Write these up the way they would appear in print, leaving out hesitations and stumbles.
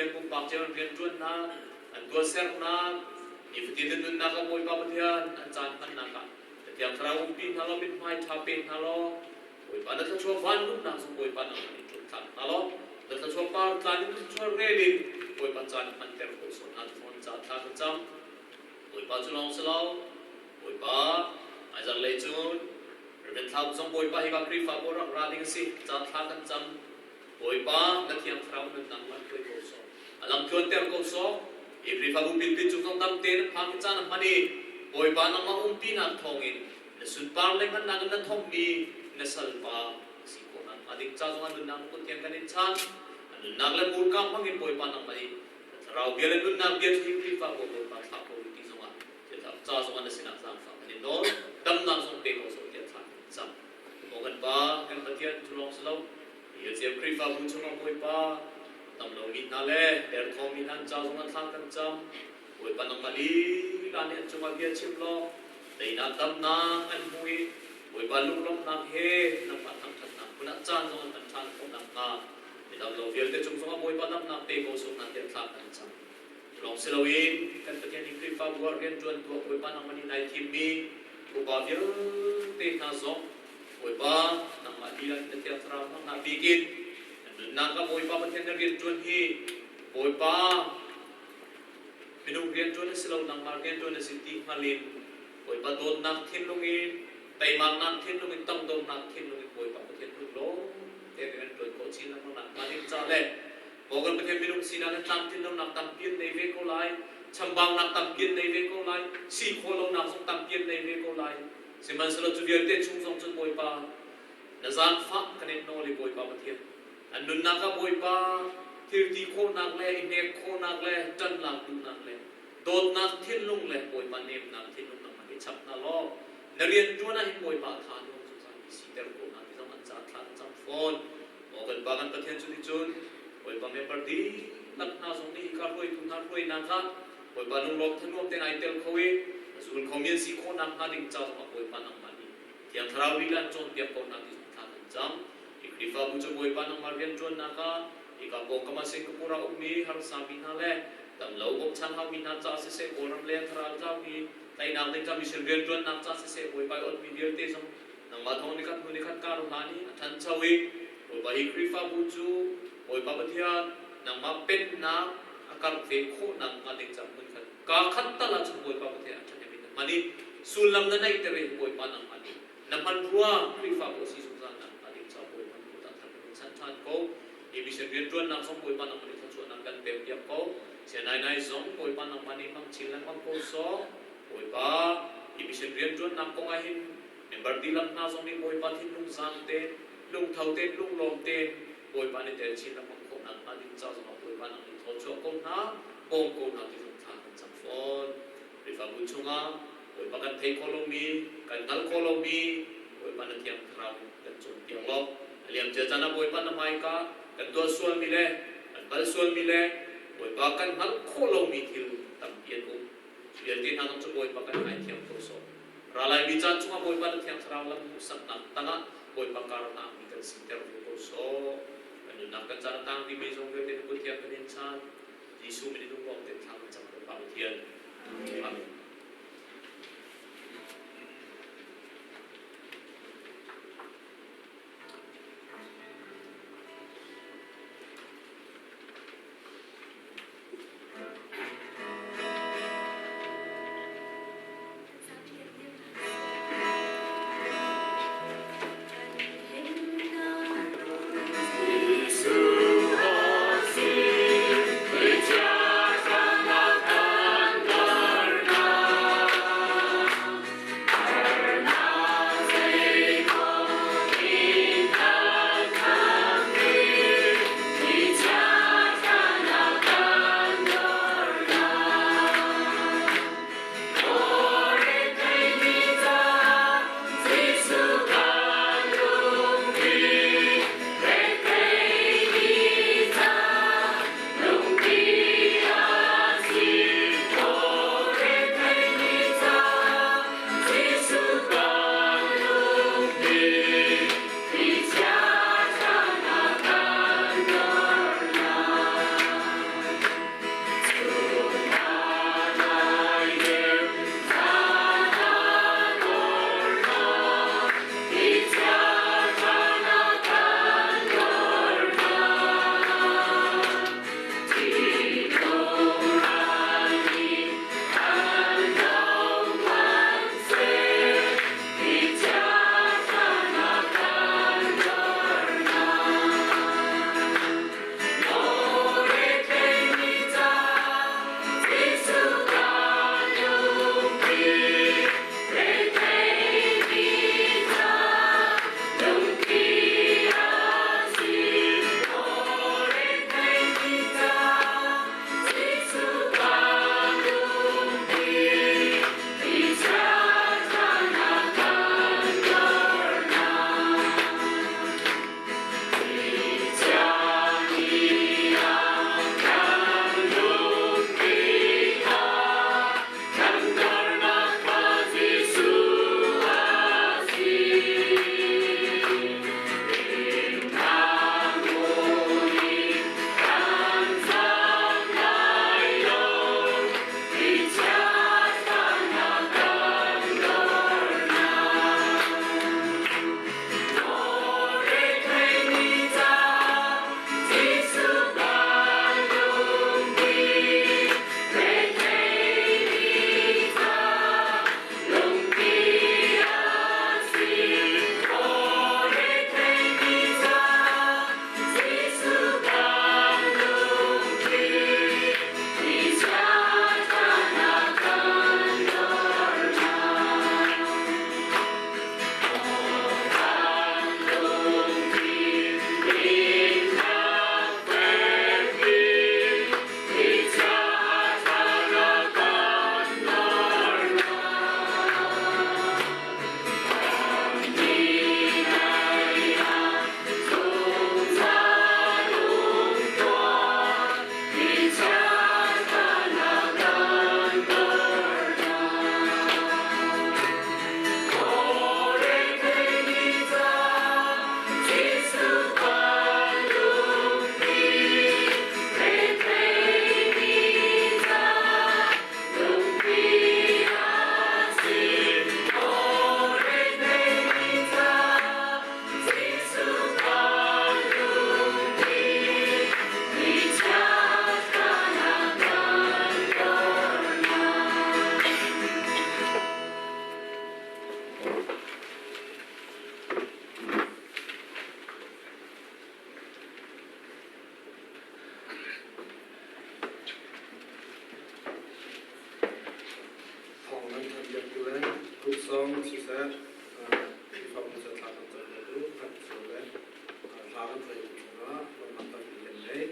Pathian pumpak cio an rianṭuannak, an tuahsernak, nifatin an nunnak ah Bawipa Pathian an caan hmannak ah na Thiang Thlarau umpi hna law mithmai ṭha pe hna law Bawipa na thluachuah vanlumnak zong Bawipa nangmah nih ṭum thlak hna law na thluachuah par tlan in na thluachuah rel in Bawipa caan hmanter ko sawh hna ti ca thla kan cam. Bawipa cu lawng si lo, Bawipa hmaizarh lei cun Reverend Thlau zong Bawipa hika Khrihfabu rak ra ding a si. Ca thla kan cam. Bawipa na Thiang Thlarau nunnak man hruai ko sawh. A lam tluanter ko sawh. Hi Khrihfabu pinpin cung zong dam tein an phak i caan a hman i Bawipa nangmah umpinak thawngin na sunpar le hngalhnak in na thawkmi na salpa si khawh nakhnga ding ca zongah nunnak na kut tiang kan in chan. A nunnak le hmurka hmangin Bawipa nangmah i na thlarau bia le nunnak bia cu hi Khrihfabu Bawipa thlah ko ti zongah ca zongah na sinah zaangfah kan in nawl. Damnak zong pe ko sawh tiah thla kan in cam. Maw kan Pa, kan Pathian cu lawng si lo. Hi Khrihfabu chungah Bawipa tam lomi hna le derthawmmi hna an ca zongah thla kan cam. Bawipa nangmah lila nih an cungah bia chim law teinak damnak an hmu i Bawipa lunglawmhnak he nangmah thangṭhatnak hmun ah caan zong an hman ṭhan khawh nakhnga midang lo vialte cung zongah Bawipa damnak pe ko sawh hna tiah thla kan cam. Lawng si loin kan Pathian hi Khrihfabu ah rianṭuan tuah Bawipa nangmah nih nai thimmi upa vialte hna zong Bawipa nangmah lila in na Thiang Thlarau hmangah bikin na nunnak ah Bawipa Pathian na rianṭuan hi Bawipa minung rianṭuan a si lo nangmah rianṭuan a si ti hngal in Bawipa dawtnak thinlung in teimaknak thinlung in tangdornak thinlung in Bawipa Pathian lunglawm tein rianṭuan khawh chin lengmang nakhnga ding ca le Maw kan Pathian minung sinak in tlamtlin lonak tampi an nei ve ko lai, chambaunak tampi an nei ve ko lai, si khawh lonak zong tampi an nei ve ko lai. Sihmanhsehlaw cu vialte chung zong cun Bawipa, na zaangfah kan in nawl i Bawipa Pathian, an nunnak ah Bawipa thil ti khawhnak le i hnek khawhnak le ṭanlak duhnak le dawtnak thinlung le Bawipa nemnak thinlung nangmah hi chap hna law na rianṭuan ah hin Bawipa tha nuam zungzal mi siter ko hna ti zong an ca thla an cam fawn. Maw kan Pa kan Pathian cu nih cun Bawipa member dihlak hna zong nih hika hruaitu hna hruainak ah Bawipa lunglawm thanuam tein ai tel kho i a zul khomi an si khawh nakhnga ding ca zongah Bawipa nangmah nih Thiang Thlarau lila in cawnpiak ko hna ti zong thla kan cam. Hi Khrihfabu cu Bawipa nangmah rianṭuannak ah hika pawngkam ah Singapore ah ummi harsami hna le damlo bawmchan haumi hna ca siseh Kawlram leng thlarau tlaumi teinak ding ca mission rianṭuannak ca siseh Bawipa i onmi vialte zong Nangmah thawng nikhat hnu nikhat kar hlan i a ṭhancho i Bawipa hi Khrihfabu cu Bawipa Pathian nangmah pennak a karh ve khawh nakhnga ding ca hmunkhat kaa khat tal ahcun Bawipa Pathian a ṭhahnem in na hman i sullam na neihter i Bawipa nangmah nih na hman rua Khrihfabu a si zungzal nakhnga ding ca Bawipa nih kut ah thar in sanh ṭhan ko. Hi mission rianṭuannak zong Bawipa nangmah nih thluachuahnak kan pekpiak ko. Sianainai zong Bawipa nangmah nih hmang chin lengmang ko sawh. Bawipa, hi mission rianṭuannak kong ah hin member dihlak hna zong nih Bawipa thinlung zaang tein, lungtho tein, lunglawm tein Bawipa nih tel chin lengmang khawh nakhnga ding ca zongah Bawipa nang nih thawchuah ko hna, bawm ko hna ti zong thla kan cam fawn. Khrihfabu chungah Bawipa kan thei khawh lomi, kan hngalh khawh lomi Bawipa na Thiang Thlarau in kan cawnpiak law a liamcia caan ah Bawipa na hmaika kan tuah sualmi le kan pal sualmi le Bawipa kan hngalh khawh lomi thil tampi an um. Cu vialte hna zong cu Bawipa kan ngaithiam ko sawh. Ralaimi caan chungah Bawipa na Thiang Thlarau lam hmuhsaknak tangah Bawipa kar hngakmi kan siter ve ko sawh. Kan nunnak kan caan a tang dimi zong vialte na kut thiang kan in chan. Jesuh min in lungruang tein thla kan cam ko Pa Pathian. Amen. zong siseh, Khrihfabu cu thla kan cam tu kan cu le thla kan cam chungah lawmhnak tampi kan ngei.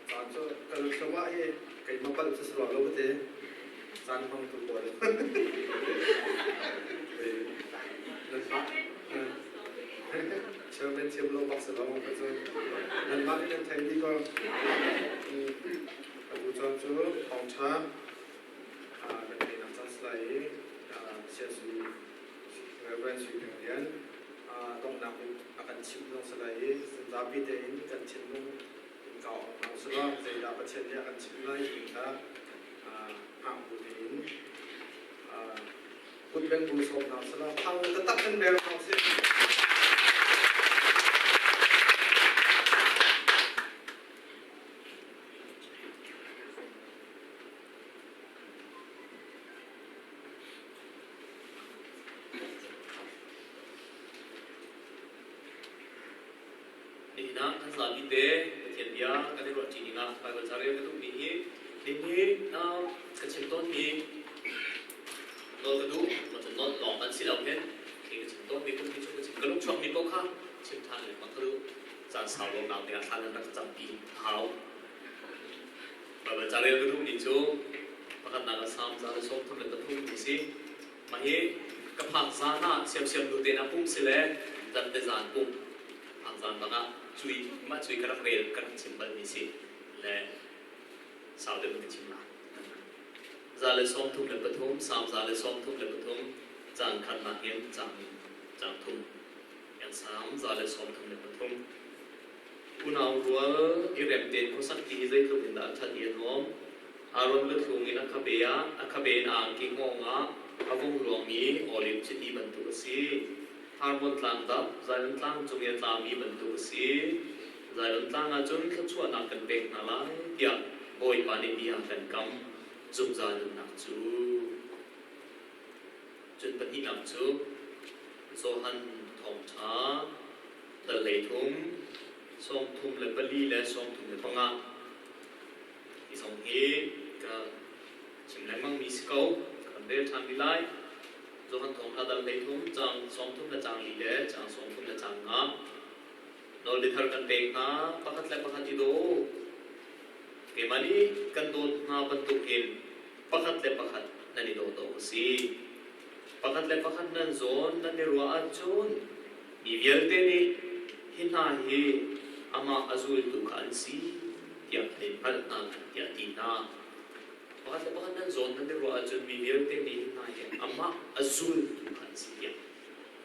A caan cu kan thluah hi keimah palh cu si rua lo te caan hmang tu pawl. Chairman thiam lo bak si lo ka cu. Nanmah nih nan theih dih ko. Atu caan cu thawngṭha kan theihnak caan si lai i Siasui Reverend Sui Peng Lian donghnak bik a kan chimh zong si lai i zapi tein kan thinlung in kau awk hna usih law zeidah Pathian nih a kan chimh lai timi kha hngah bu tein kut beng bu sawm hna usih law thang taktak in beng hna usih. Nihin ah kan zapi te Pathian bia kan i ruahṭi ding ah Baibal ca rel ka duhmi hi nihin ka chim tawnmi nawl ka duh macun nawl lawng kan si lo hin khi ka chim tawnmi kum hi chung ka chim ka lung chuakmi paoh kha chim ṭhan lengmang ka duh. Caan sau lo nak ding ah thla nan rak campi a hau. Baibal ca rel ka duhmi cu pakhatnak ah Salm 133 ti si. Mah hi ka phak zan ah siamsiam nu te na pum si le zan te zan pum phak zan bang ah cui mah cui ka rak rel ka rak chim balmi si le sau deuh in ka chim lai. 133 Salm 133 caan khatnak in cang cang thum. Yang Salm 133 Unau rual i rem tein khuasak ti hi zeitluk in dah a ṭhat i a nuam. Aaron luthlung in a khabe ah a khabe in a angki hngawng ah a vung luangmi oliv chiti bantuk a si. Hermon tlang dap, Zion tlang cung i a tlami bantuk a si. Zion tlang ah cun thluachuahnak kan pek hna lai tiah Bawipa nih bia a kan kam. Zungzal nunnak cu. Cun pahnihnak cu Johan Thawngṭha dal 33, 34 le 35. Hi zong hi ka chim lengmangmi si ko. Kan rel ṭhan rih lai. Johan Thawngṭha dal 33, caang 30 le caang li le caang 30 le caang nga. Nawlbiathar kan pek hna, pakhat le pakhat i daw. Keimah nih kan dawt hna bantukin pakhat le pakhat nan i daw awk a si. Pakhat le pakhat nan zawn nan i ruah ahcun mi vialte nih hi hna hi amah a zultu kha an si tiah an in hngalh hna lai tiah a ti hna. Pakhat le pakhat nan zawn nan i ruah ahcun mi vialte nih hi hna hi amah a zultu kha an si tiah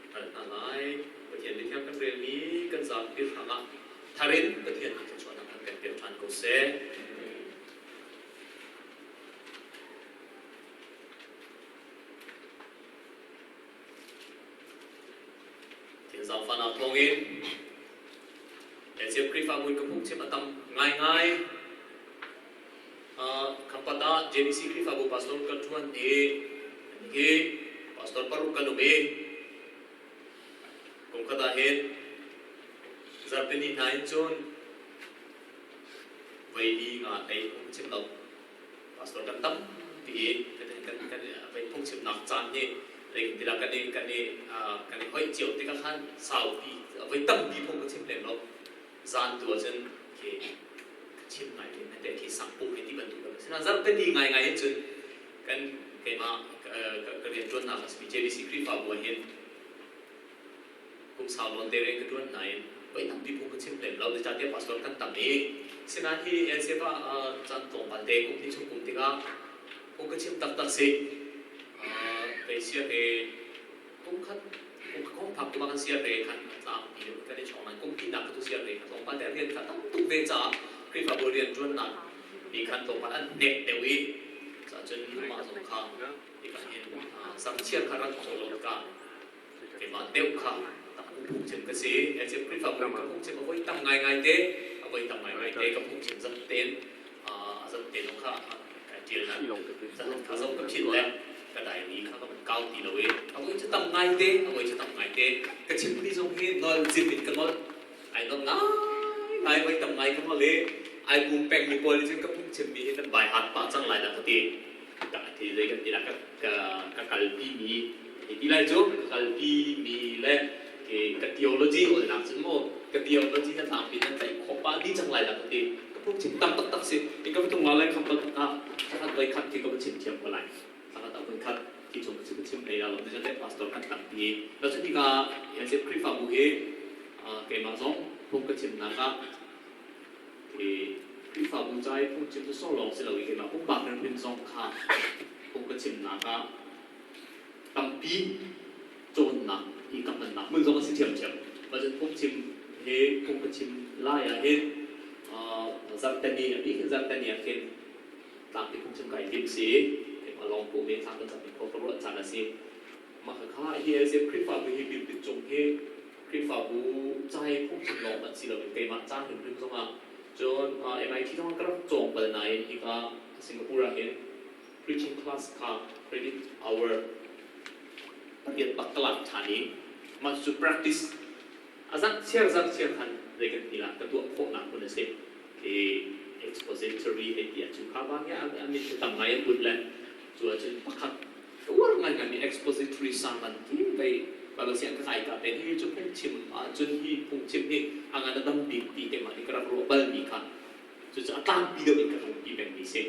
hngalh hna lai. Pathian biathiang kan relmi kan zapi hrangah thar in Pathian nih thluachuahnak an kan pek ṭhan ko seh. Thil zaangfahnak thawngin Lecep Khrihfabu in ka phungchim a tam ngaingai. Khampat ah JBC Khrihfabu pastor ka ṭuan i hi pastor paruk kan um i kum khat ah hin zarhpini hna in cun voi li nga hlei phungchim lo. Pastor kan tam ti i kan kan kan phungchimnak caan hi zeitintilah kan i kan i kan i hoih cio tikah khan saupi voi tampi phung ka chim lem lo. Zan tu ahcun khi ka chim ngai ve te khi sangpu khi ti bantuk kan si. Zarhpini ngaingai hin cun kan keimah ka rianṭuannak a simi JBC Khrihfabu ah hin kum sau nawn te rian ka ṭuan nain voi tampi phung ka chim lem lo. Zeicahtiah pastor kan tam i sinain hi LCF ah caan tlawmpal te kum hnih chung kum tikah phung ka chim taktak si. Kei sia he kum khat kum kong phak tu kan sia re khan tlang ti kan i chong nain kum hnihnak ka tu sia re kha tlawmpal te rian kha tam tuk ve caah Khrihfabu rian ṭuannak nih khan tlawmpal an hnek deuh i cun mah zong kha hika hin samchiar kha rak khawh lo tikah keimah deuh kha tak phungchim ka si. Ecim Khrihfabu ka phungchim a voi tam ngaingai te, a voi tam ngaingai te ka phungchim zat tein zat te zong kha kai ṭial na zat kha zong ka philh le ka diary kha ka van kau ti lo i a voi cu tam ngai te, a voi cu tam ngai te ka chimmi zong hi nol zim in ka nol ai nol ngai ngai voi tam ngai ka nol i ai pum pengmi pawl nih cun ka phungchimmi hi nan bai hat pah cang lai dah ka ti. Ka ti zei kan ti dah ka ka kalpi mi. Hei ti lai cu ka kalpi mi le ke ka theology olnak cun maw ka theology na tlangpi nan tlaih khawh pah dih cang lai dah ka ti. Ka phungchim tam taktak si. In ka tung lai kham ah thakhat voi khat khi ka va chim thiam ko lai. Thakhat ah voi khat khi chung ka chim hlei lo. Zeicahtiah pastor kan tampi. Lo cun hika LCF Khrihfabu hi keimah zong phung ka chimnak ah Khrihfabu ca i phungchim cu sawh lawng si lo i keimah pumpak hrimhrim zong kha phung ka chimnak ah tampi cawnnak i ka hmannak hmun zong a si ṭhiamṭhiam. Mah cun phungchim he phung ka chim lai ah hin zarhteni a bik in zarhteni ah khin tlangpi phungchim kai tim si keimah lawng pum i thla kan cam i khua ka ruah caan a si. Mah khakha hi LCF Khrihfabu hi building cung hi Khrihfabu ca i phungchim lawng hmanh si loin keimah ca hrimhrim zongah cun MIT zong ka rak cawng bal nain hika Singapore ah hin preaching class kha credit hour pariat bak ka lak ṭhan i mah cucu practice a zarhchiar zarhchiar khan zei kan ti lah ka tuah khawhnak hmun a si. Khi expository hei ti ahcun kha bang hi a min cu tam ngai an bunh le cu ahcun pakhat ka uar ngaingaimi expository sermon ti vei Bible siang ka kai ka te hi cu phungchim ahcun hi phungchim hi a ngan a dam bik ti keimah nih ka rak ruah balmi kha cucu a tlangpi deuh in ka hlungpi pengmi si.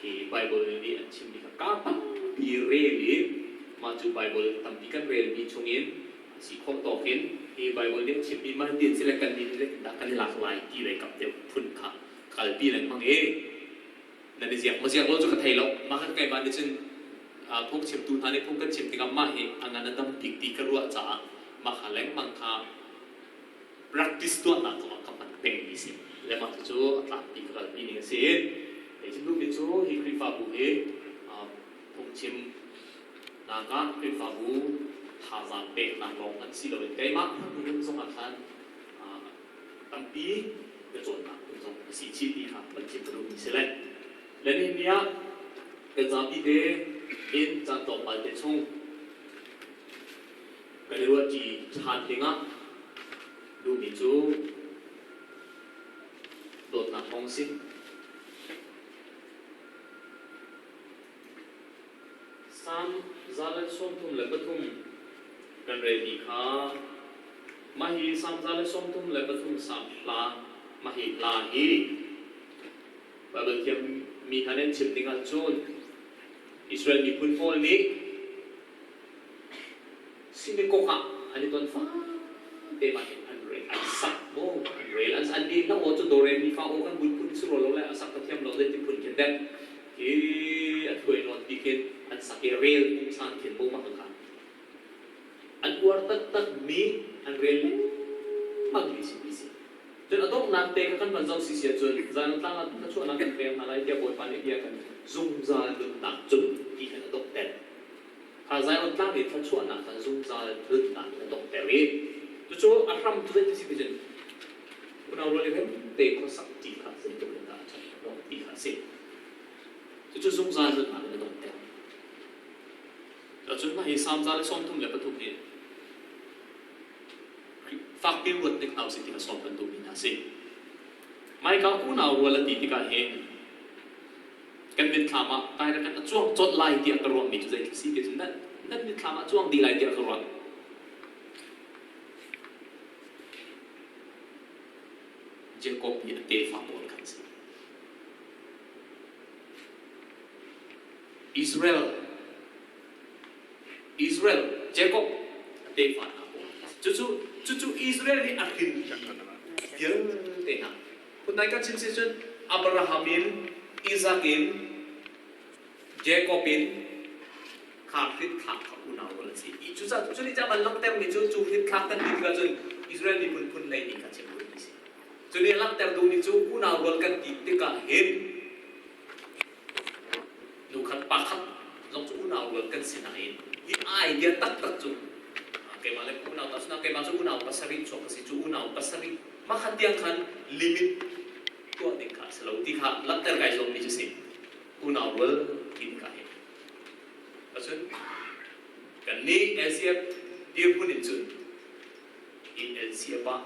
Hi Bible nih an chimmi kha kaa tampi rel i mah cu Bible tampi kan relmi chungin si khawh tawk in hi Bible nih a chimmi mah tin si le kan nih dah kan i lak lai ti lei kap deuh phun kha kalpi lengmang i nan i ziak maw ziak lo cu ka thei lo. Mah kha keimah nih cun phungchimtu hna nih phung kan chim tikah mah hi a ngan a dam bik ti ka ruah caah mah kha lengmang kha practice tuahnak zongah ka hman pengmi si. Le mah cucu a tlakpi ka kalpi ning a si. Kei chim duhmi cu hi Khrihfabu hi phungchim nak ah Khrihfabu thazaang peknak lawng hmanh si loin keimah hmun zongah khan tampi ka cawnnak hmun zong a si chih ti kha van chim ka duhmi si le. Le nihin ni ah kan zapi te in caan tlawmpal te chung kan i ruahṭi ṭhan dingah duhmi cu dawtnak kong a si. Salm 133 kan relmi kha mah hi Salm 133 Salm hla mah hi hla hi Baibal thiam mi hna nih an chim ding ahcun Israel miphun pawl nih Synagogue ah an i ton fate mah hin an rel an sak maw an rel an an ni hlah aw cu dawre mi fa aw kan bunh phun si rua lo le a sak ka thiam lo zei ti phun khin dek hi a thuai nawn ti khin an sak i rel pungsan khin bo mak kha an uar taktak mi an rel lengmang mi si mi si. Cun a donghnak te kha kan van zoh si si ahcun Zion tlang ah thluachuahnak kan pek hna lai tiah Bawipa nih bia kan zungzal nunnak cun ti khan a donghter. Kha Zion tlang i thluachuahnak kha zungzal nunnak in a donghter i cucu a hram cu zeiti si ti cun unau rual i rem te khuasak ti kha zeitluk in dah a ṭhat ti kha a si. Cucu zungzal nunnak in a donghter. Cun mah hi Salm 133 hi fakpi ruat ning hna usih ti kha sawm kan duhmi hna a si. Maika unau rual a ti tikah hin kan mitthlam ah direct in a cuang colh lai tiah ka ruahmi cu zeitluk si ti cu nan nan mitthlam ah cuang dih lai tiah ka ruah. Jacob hi a tefa pawl khan si. Israel Israel Jacob a tefa hna pawl cucu cucu Israel nih a hrin vialte hna phundang kan chim si cun Abraham in Isaac in Jacob in kha hrithlak kha unau rual an si i cucaah cu nih cun an langhtermi cu cu hrithlak kan ti tikah cun Israel miphun phun lei nih kha chim duhmi a si cu nih a langhter duhmi cu unau rual kan ti tikah hin Nu khat pa khat zong cu unau rual kan si nain hi idea taktak cu keimah le unau ta suna keimah cu unau pasarih chuak ka si cu unau pasarih mah kha tiang khan limit tuah ding kha a si lo ti kha langhter kai zuammi cu si unau rual ti tikah hin cun kan nih LCF dirhmun in cun hi LCF ah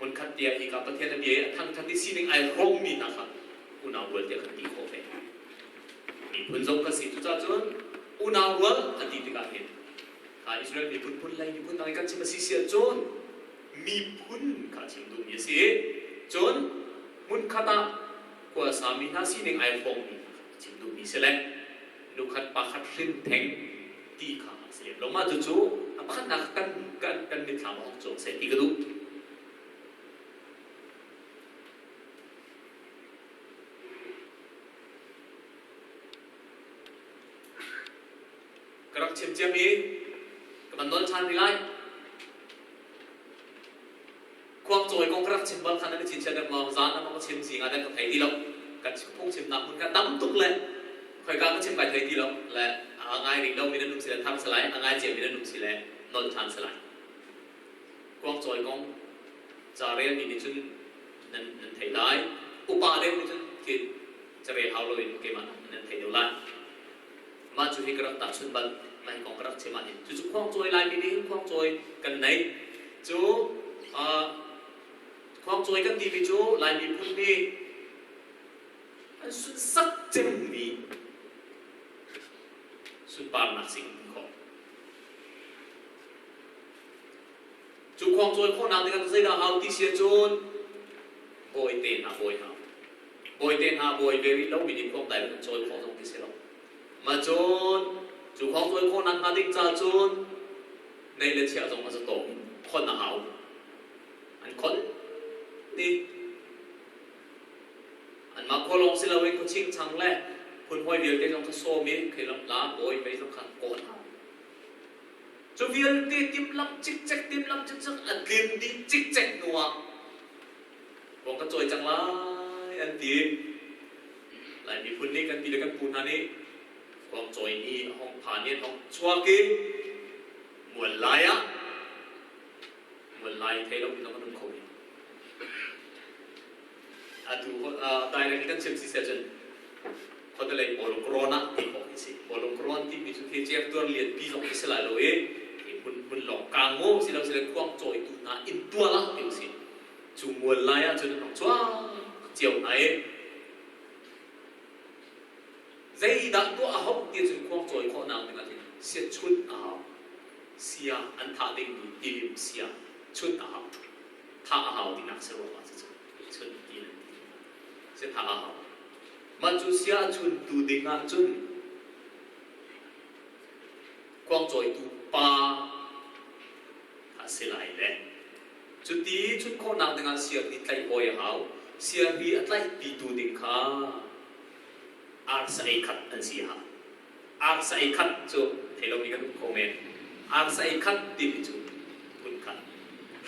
hmunkhat tiah hika Pathian a bia i a thangthat i sining ai hrawmmi hna kha unau rual tiah kan ti khawh ve. Miphun zong kan si. Cucaah cun unau rual kan ti tikah hin Kha Israel miphun phun lei miphun dang i kan chim a si si ahcun miphun kha chim duhmi a si. Cun hmunkhat ah khuasami hna sining ai hrawmmi hna kha chim duhmi si le nukhat pakhat hrin theng ti kha a si lem lo. Mah cucu a pakhatnak kan kan kan mitthlam ah cuang seh ti ka duh. Ka rak chim ciami ka van nawl ṭhan rih lai. Khuangcawi kong ka rak chim bal kha nan i cinchiah deuh maw? Zan ah ka chim zing ah dan ka thei ti lo. Kan phungchimnak hmun kha tam tuk le khoika ka chim kai thei ti lo le a ngai ring lomi nan um si le thar si lai, a ngai ciami nan um si le nawl ṭhan si lai. Khuangcawi kong ca relmi nih cun nan nan thei lai. Upa deuh nih cun thil carel hau loin keimah nan thei deuh lai. Mah cu hi ka rak tahchunh bal. Mah hi kong ka rak chim ahhin cucu khuangcawi Laimi nih hin khuangcawi kan nei. Cu khuangcawi kan timi cu Lai miphun nih an sunsak cemmi sunparnak si kan ti khawh. Cu khuangcawi khawhnak ding ah zeidah hau ti si ahcun bawi te hna bawi hau. Bawi te hna bawi ve rih lomi nih khuangdai kan cawi khawh zong ti si lo. Mah cun cu khuang cawi khawhnak hnga ding ca cun nei le chia zong a za tawk khon a hau. An khon ni. Anmah khua lawng si loin khuaching chang le phunhawi vialte zong kha sawm i kheilam la bawi mei zong kha kawl hau. Cu vialte timhlamh cikcek timhlamh cikcek a tlin dih cikcek hnuah Kong ka cawi cang lai an ti. Lai miphun nih kan pi le kan pu hna nih kong cawi ni a hong phan i an hong chuak i mual lai ah mual lai thei lo in an um kho men. Atu direct in kan chim si cun khuatelei bawlung ah ti khawh khi si. Bawlung rawn timi cu khi ciak tuar lian pi zong khi si lai lo i hmun hmun lawng kang mu si lo si le khuang cawitu hna inn tual ah ti si. Cu mual lai ah cun an hong chuak cio hna i zeidah tuah a hauh ti cun khuang cawi khawhnak ding ah cun sia chunh a hau. Sia an thah dingmi tilim sia chunh a hau. Thah a hau tinak si ruangah cucu chunh ti an ti. Sia thah a hau. Mah cu sia a chuntu ding ah cun khuangcawitu pa a si lai le cuti chun khawhnak dingah siarhi tlaih hawi a hau. Siarhi a tlaihpitu ding kha arsa ei khat an si a hau. Arsa ei khat cu thei lomi kan um kho men. Arsa ei khat timi cu phun khat,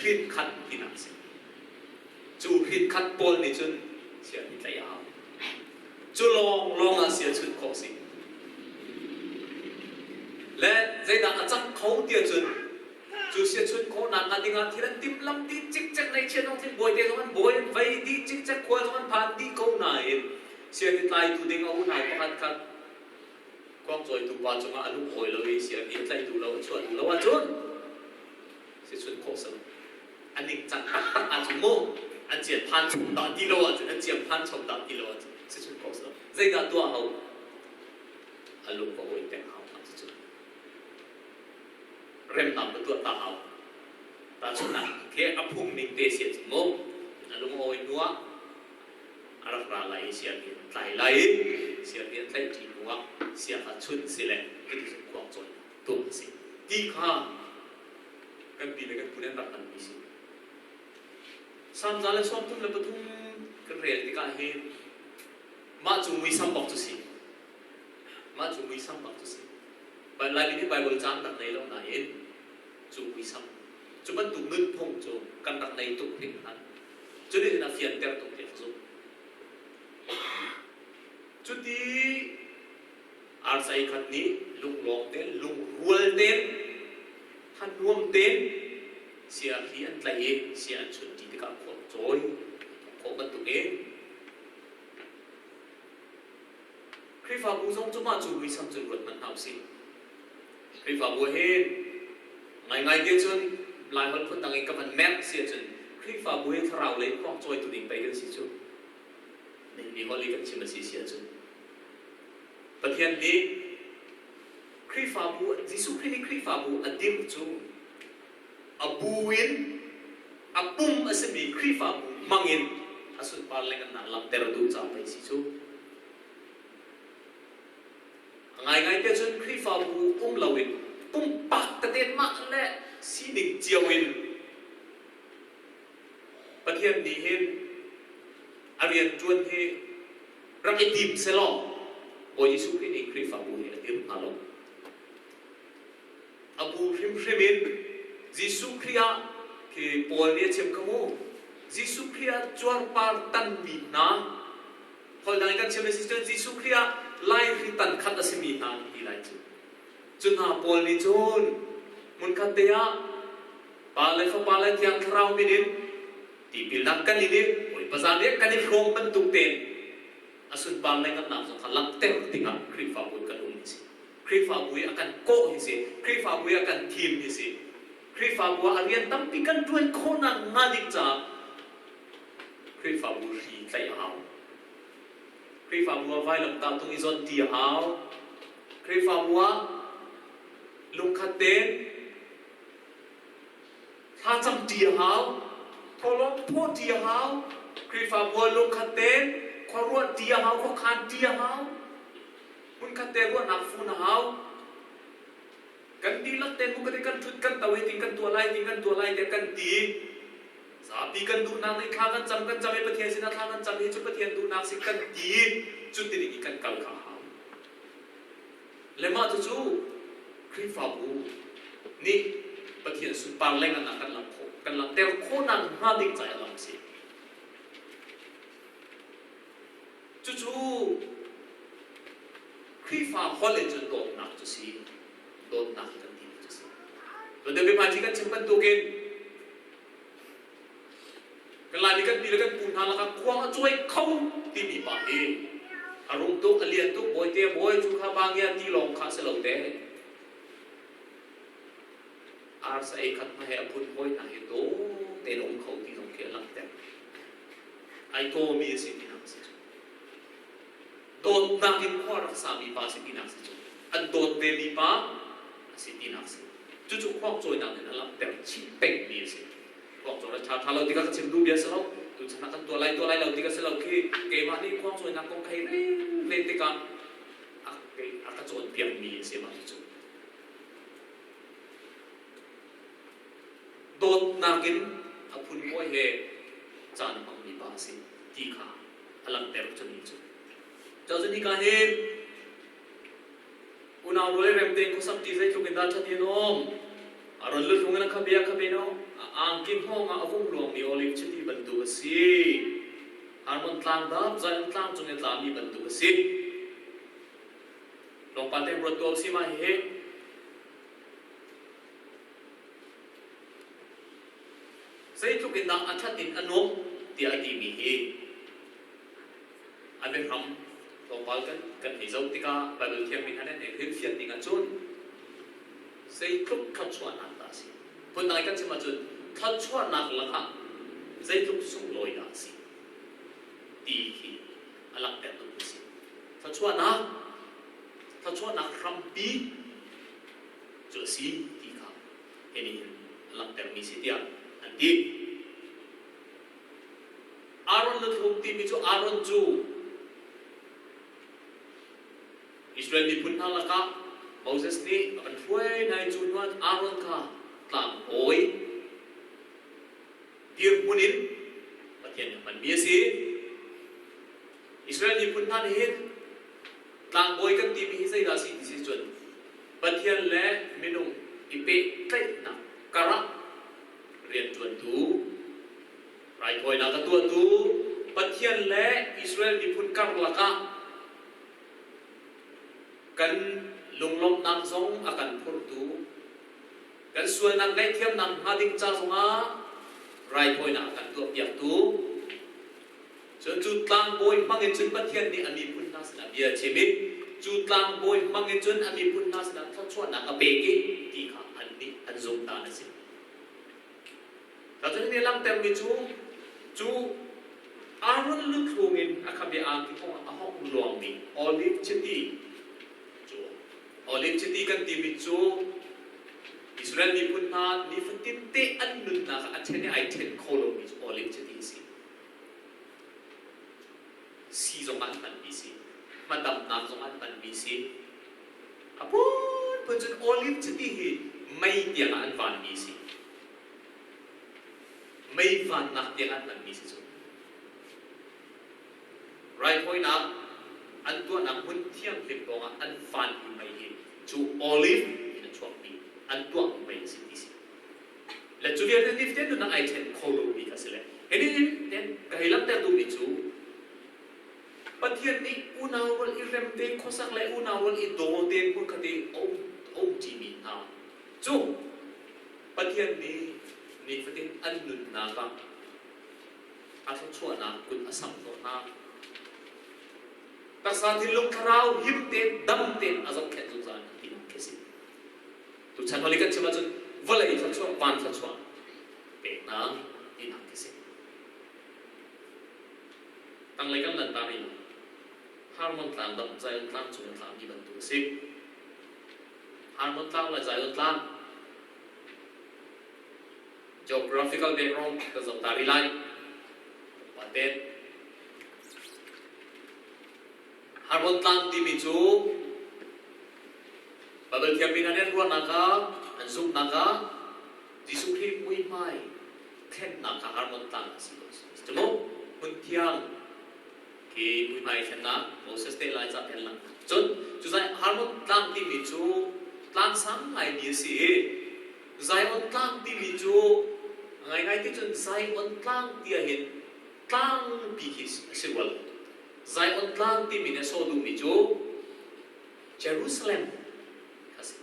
hrin khat tinak a si. Cu hritkhat pawl nih cun sia hi tlaih a hau. Cu lawnglawng ah sia chunh khawh si. Le zeidah a cang kho tiah cun cu sia chunh khawhnak hnga dingah thil an timhlamh dih cikcek neihchiat zong thil bawite zong an bawi an vei dih cikcek khua zong an phan dih ko nain sia hi tlaitu ding a unau pakhat khat khuangcawitu pa cungah a lung awi lo i sia hi a tlaih duh lo a chuah duh lo ahcun si chunh khawh si lo. A ningcang taktak ahcun mu an cian phan chung dah ti lo ahcun an ciam phan chom dah ti lo ahcun si chung khawh si lo. Zeidah tuah hau? A lung va awi peng hau hna cucu. Remnak va tuah ta hau. Tahchunhnak khi a phung ning te si ahcun mu a lung a awi hnu ah a rak ra lai i sia hi an tlai lai i sia hi an tlaih ṭi hnu ah sia kha chun si le cuti cun khuang cawi tuah a si. Ti kha kan pi le kan pu nih an rak hmanmi si. Salm 133 kan rel tikah hin mah cu muisam bak cu si. Mah cu muisam bak cu si. Laimi nih Baibal caan rak nei lo nain cu muisam cu bantuk nunphung cu kan rak nei tuk hringhran. Cu nih a fianter tuk tiah ka zumh. Cuti Arsa khat nih lunglawm tein, lungrual tein, thanuam tein siarhi an tlaih i sia an chunṭi tikah khua cawi khawh bantuk in Khrihfabu zong cu mah cu muisam cun ruat hmanh hna usih. Khrihfabu hin ngaingai te cun Laiholh phundang in ka van merh si ahcun Khrihfabu hi thlarau lei khuang cawitu ding pei kan si cu. Ni holh i kan chim a si si ahcun Pathian nih. Khrihfabu Jesuh Khrih nih Khrihfabu a dirh cu a bu in a pum a simi Khrihfabu hmang in a sunpar lengannak langhter a duh caah pei si cu. A ngaingai te cun Khrihfabu um loin pumpak tete mah le sining cio in Pathian nih hin a rianṭuan hi rak i tim selaw Bawi Jesuh Khrih nih Khrihfabu hi a dirh hnga lo. A bu hrimhrim in Jesuh Khrih ah khi Paul nih a chim kha mu. Jesuh Khrih ah cuarpar tanmi hna holh dang in kan chim a si cun Jesuh Khrih ah laihri tan khat a simi hna an ti lai cu. Cu hna pawl nih cun hmunkhat te ah Pa le Fapa le Thiang Thlarau min in tipilnak kan in i Bawipa zan i kan i hrawm bantuk tein a sunpar le ngannak zong kha langhter dingah Khrihfabu in kan um hi si. Khrihfabu i a kan kawh hi si. Khrihfabu i a kan thim hi si. Khrihfabu ah a rian tampi kan ṭuan khawhnak hnga ding caah Khrihfabu hri tlaih a hau. Khrihfabu ah vailamtah tung i zawnh ti a hau. Khrihfabu ah lungkhat tein Thlacam ṭi a hau, thawhlawm thawh ṭi a hau, Khrihfabu ah lungkhat tein khuaruah ṭi a hau, khuakhan ṭi a hau, hmunkhat te ruahnak fun a hau. Kan dihlak tein hmunkhat i kan ṭhut kan to i ting kan tuah lai, ting kan tuah lai tiah kan ti. Zapi kan duhnak nih thla kan cam kan cam i Pathian sinah thla kan cam hi cu Pathian duhnak si kan ti. Cu ti ding i kan kal kha a hau. Le mah cucu Khrihfabu nih Pathian sunpar lengan ah kan langh khawh, kan langhter khawhnak hnga ding ca i lam a si. Cucu Khrihfa holh in cun dawtnak cu si, dawtnak kan ti cu si. Tuan biahmaiṭi kan chim bantukin Kan Laimi kan pi le kan pu hna lakah khuang a cuai kho timi pa hi a rum tuk, a lian tuk, bawite bawi cu kha bangia ti lawng kha si lo te. Arsa ei khat hna he a phun hawi hna he dawh tein a um kho ti zong khi a langhter. Ai tawmi a si tinak a si cu. Dawtnak in khua rak sami pa a si tinak a si cu. An dawt vemi pa a si tinak a si. Cucu khuangcawinak in a langhter chih pengmi a si. Khuangcawi a ṭha ṭha lo ti kha ka chim duh bia si lo. Tuchan ah kan tuah lai tuah lai lo ti kha si lo khi keimah nih khuangcawinak kong ka hei rel ve tikah a, a ka cawnpiakmi a si mah cucu. Dawtnak in a phunbawi he caan a hmangmi pa a si ti kha a langhter cun cu. Cun hika hin Unau rual rem tein khuasak ṭi zeitluk in dah ṭhat in um. A ron lutlung in a khabe a khabe no a angki hngawng ah a vung luangmi olive chiti bantuk a si. Hermon tlang dap Zion tlang cung i a tlami bantuk a si. Tlawmpal te ruat tuah usih mah hihi. Zeitluk in dah a ṭhat in a nuamh tiah a timi hi A biahram tlawmpal kan kan hei zoh tikah Baibal Thiangmi hna nih an hrilhfiah ning ahcun zeitluk thluachuahnak dah a si? Phundang in kan chim ahcun thluachuahnak lakah zeitluk sunglawi dah a si ti khi a langhter duhmi a si. Thluachuahnak thluachuahnak hrampi cu a si ti kha hi nih hin a langhtermi si tiah an ti. Aaron luthlum timi cu Aaron cu Israel miphun hna lakah Moses nih a kan hruai hna i cu hnuah Aaron kha tlangbawi dirhmun in Pathian nih a hmanmi a si. Israel miphun hna nih hin tlangbawi kan timi hi zeidah a si ti si cun Pathian le minung i pehtlaihnak karah rianṭuantu Raithawinak a tuahtu Pathian le Israel miphun karlak ah kan lunglawmhnak zong a kan phurhtu, kan sualnak ngaihthiamnak hnga ding ca zongah raithawinak a kan tuahpiaktu, cun cu tlangbawi hmang in cun Pathian nih a miphun hna sinah bia a chim i cu tlangbawi hmang in cun a miphun hna sinah thluachuahnak a pek i ti kha annih an zumh dan a si. Cun nih langhtermi cu cu Aaron luthlung in a khabe angki kong a hawk luangmi olive chiti cu olive. Olive chiti kan timi cu Israel miphun hna nifatin te an nunnak ah a ṭhen i ai ṭhen kho lomi cu olive chiti a si. Si zong ah an hmanmi si. Hmadamnak zong ah an hmanmi si. A phunphun cun olive chiti hi mei tiang ah an vanmi si. Mei vannak tiang ah an hmanmi si cu. Raithawinak an tuahnak hmun thianghlim pawngah an vanmi mei hi cu olive in a chuakmi an tuahmi mei a si ti si. Le cu vialte nifatin nunnak ai ṭhen kho lomi kha si le hi nin ka hei langhter duhmi cu Pathian nih unau rual i rem te khuasak le unau rual i daw tein hmunkhat i a um a umṭimi hna cu Pathian nih nifatin an nunnak ah a thluachuahnak kut a samh hnawh hna. Taksa thinlung thlarau him tein dam tein a zohkhenh zungzal hna tinak khi si. Tuchan holi kan chim ahcun vawlei thluachuah, van thluachuah pek hna tinak khi si. Tanglei kan lan ta rih lo. Harmon tlang dam Zion tlang cung in tlangmi bantuk a si. Harmon tlang le Zion tlang Geographical background ka zoh ta rih lai. Paten. Harmon tlang timi cu Bible thiammi hna nih an ruahnak ah, an zumhnak ah Jesuh Khrih muihmai thlennak kha Harmon tlang a si ko. Cu hmun thiang khi muihmai thlennak Moses te lai ca pen lang. Cun cu Harmon tlang timi cu tlang sang ngaimi a si i Zion tlang timi cu ngaingai ti cun Zion tlang ti ahhin tlangpi khi a si rua lo. Zion tlang timi nih a sawh duhmi cu Jerusalem kha a si.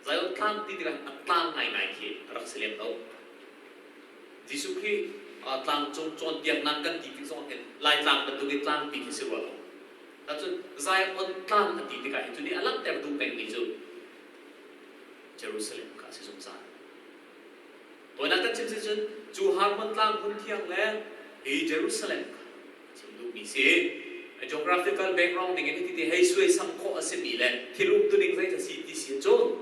Zion tlang ti tikah a tlang ngaingai khi a rak si lem lo. Jesuh Khrih tlang cung cawnpiaknak kan ti tik zong ahhin Laitlang bantuk i tlangpi khi si rua lo. Cun Zion tlang a ti tikah hin cu nih a langhter duh pengmi cu Jerusalem kha a si zungzal. Tawinak kan chim si cun cu Harmon tlang hmun thiang le hi Jerusalem kha a chim duhmi si. A geographical background ning in hiti ti hei suaisam khawh a simi le thil umtuning zei a si ti si cun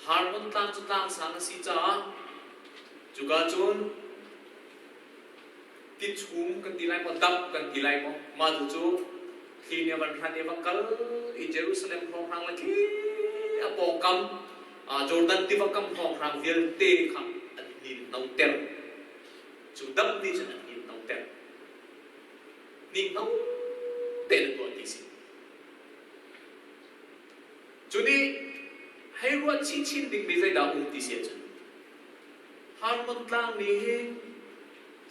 Harmon tlang cu tlang sang a si caah cuka cun tichum kan ti lai maw dap kan ti lai maw mah tu cu thli nih a van hran i a va kal i Jerusalem hrawnghrang le khi a pawngkam Jordan tiva kam hrawnghrang vialte kha an hninhnoter cu dap nih cun an hninhnoter hninhno tein an tuah ti si cu nih hei ruah chinchin dingmi zeidah um ti si ahcun Harmon tlang nih hin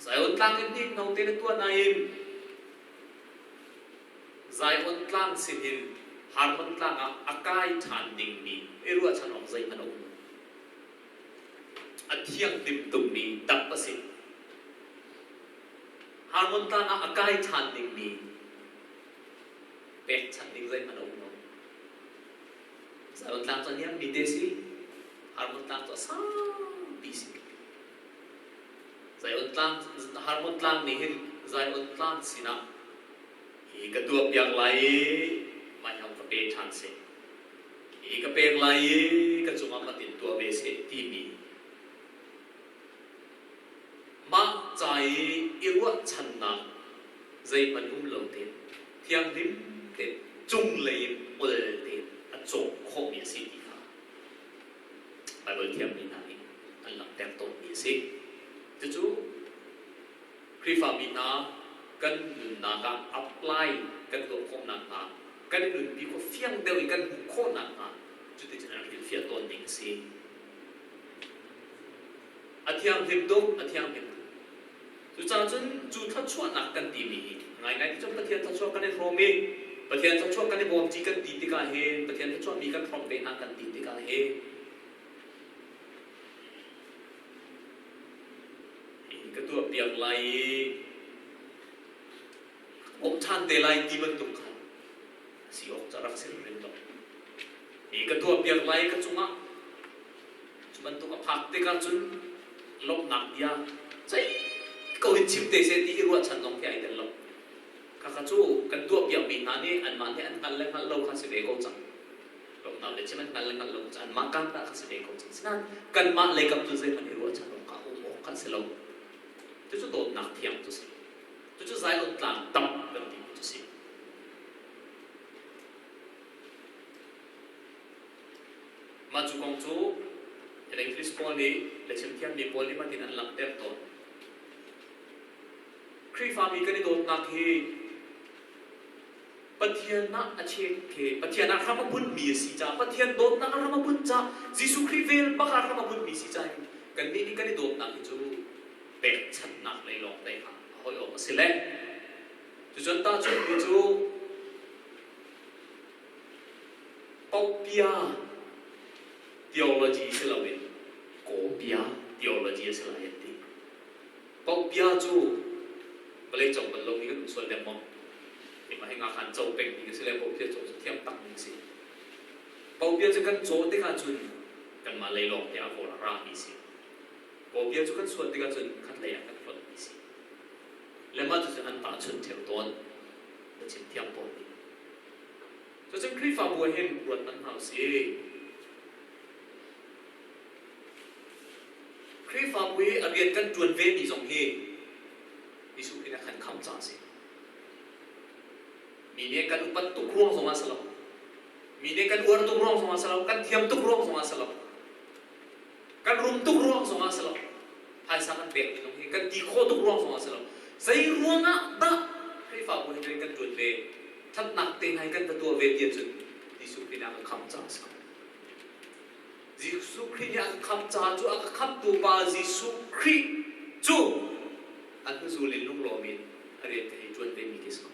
Zion tlang in hninghno te na tuah nain Zion tlang sinin Harmon tlang ah a kai ṭhan dingmi i ruahchan awk zeihmanh a um lo. A thianghlim tukmi dap a si. Harmon tlang ah a kai ṭhan dingmi pekchanh ding zeihmanh a um lo. Zion tlang cu a niammi te si. Harmon tlang cu a sangpi si. Zion tlang, Harmon tlang nih hin Zion tlang sinah hi ka tuahpiak lai i mah hi ka pe ṭhan seh. Hi ka pek lai i ka cungah ka tin tuah ve seh timi mah ca i i ruahchannak zeihmanh um lo tein thianghlim tein cunglei in ol tein a cawk khawhmi a si ti kha Baibal thiammi hna nih an langhter tawnmi a si. Cucu Khrihfami hna kan nunnak ah apply kan tuah khawh nakhnga, kan nunpi khawh fiang deuh in kan hmuh khawh nakhnga cuticun an rak fiah tawn ding a si. A thianghlim tuk, a thianghlim tuk. Cucaah cun cu thluachuahnak kan timi hi ngaingai ti cun Pathian thluachuah kan i hrawm i Pathian thluachuah kan i bawmci kan ti tikah hin Pathian thluachuah mi kan hrawm ve hna kan ti tikah hin ka tuahpiak lai i ka bawmh ṭhan te lai ti bantuk kha a si awk cu a rak si hrim lo. Hi ka tuahpiak lai ka cungah Cu bantuk a phak tikah cun lawmhnak bia zei ko in chim te seh ti i ruahchan zong khi ai tel lo. Khakha cu kan tuahpiakmi hna nih anmah nih an hngalh le hngalh lo kha si ve ko cang. Lawmhnak le chim an hngal le hngalh lo cu anmah kan dah kha si ve ko cang. Sinain kanmah lei kap cu zeihmanh i ruahchan awk ah um awk kha si lo. Cucu dawtnak thiang cu si. Cucu Zion tlang tam kan timi cu si. Mah cu kong cu evangelist pawl nih le chimthiammi pawl nih matin an langhter tawn. Khrihfami kan i dawtnak hi Pathian ah a chek khi Pathian ah hram a bunhmi a si caah Pathian dawtnak a hram a bunh caah Jesuh Khrih vel bak ah hram a bunhmi si caah hin kannih nih kan i dawtnak hi cu pekchanhnak lei lawng te kha a hoi awk a si le cucun tahchunhmi cu Popia theology si loin Kopia theology a si lai an ti. Popia cu vawlei cong bal lomi kan um sual deng maw? Keimah hi nga khan co pengmi ka si le popia caw cu thiam takmi ka si. Popia cu kan caw tikah cun kanmah lei lawng te ah rawl a rami si. Popia cu kan suan tikah cun khatlei ah kan hlonhmi si. Le mah cucu an tahchunh ṭheo tawn. Na chim thiam pawl nih. Cucun Khrihfabu ah hin ruat hmanh hna usih. Khrihfabu i a rian kan ṭuan ve mi zong hi Jesuh Khrih nih a kan khamh caah a si. Mi nih kan upat tuk ruang zongah a si lo. Mi nih kan uar tuk ruang zongah a si lo. Kan thiam tuk ruang zongah a si lo. Kan rum tuk ruang zongah a si lo. Phaisa kan pek mi zong hi kan ti khawh tuk ruang zongah a si lo. Zei ruangah dah Khrihfabu hi rian kan ṭuan ve? Ṭhatnak te hna hi kan va tuah ve ti ahcun Jesuh Khrih nih a kan khamh caah a si ko. Jesuh Khrih nih a ka khamh caah cu a ka khamhtu pa Jesuh Khrih cu a hnuzul in lunglawm in a rian ka hei ṭuan ve mi khi si ko.